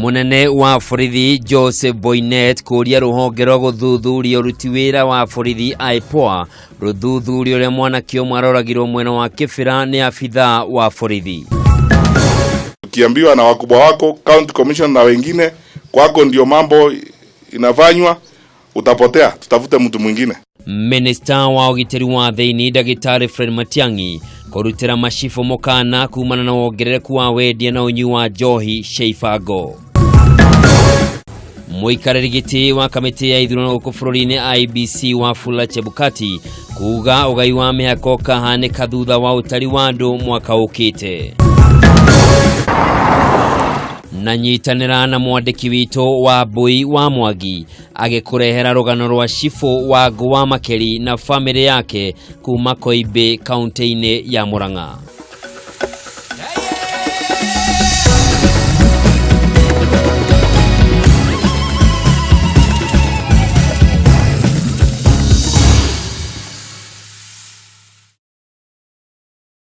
Mũnene wa borithi Joseph Boinnet kũũria rũhonge rwa gũthuthuria ũruti wĩra wa borithi IPOA rũthuthuria ũrĩa mwanake ũmwe aroragirwo mwena wa Kĩbĩra nĩ abithaa wa borithi. Ukiambiwa na wakubwa wako county commission na wengine kwako ndio mambo inafanywa, utapotea, tutafute mtu mwingine. Minista wa ũgitĩri wa thĩinĩ Ndagĩtarĩ Fred Matiang'i kũrutĩra macibũ mũkana kumana na wongerereku wa wendia na ũnyui wa njohi cia ibango. Mũikarĩri gĩtĩ wa kamĩtĩ ya ithurano gũkũ bũrũri-inĩ IEBC Wafula Chebukati kuga ũgai wa mĩhaka ũkahanĩka thutha wa ũtari wa andũ mwaka ũkĩte. Na nyitanĩra na mwandĩki witũ wa Mbui wa Mwangi agĩkũrehera rũgano rwa cibũ wa Ngũ wa Makeri na bamĩrĩ yake kuma Koimbĩ kaunti-inĩ ya Murang'a.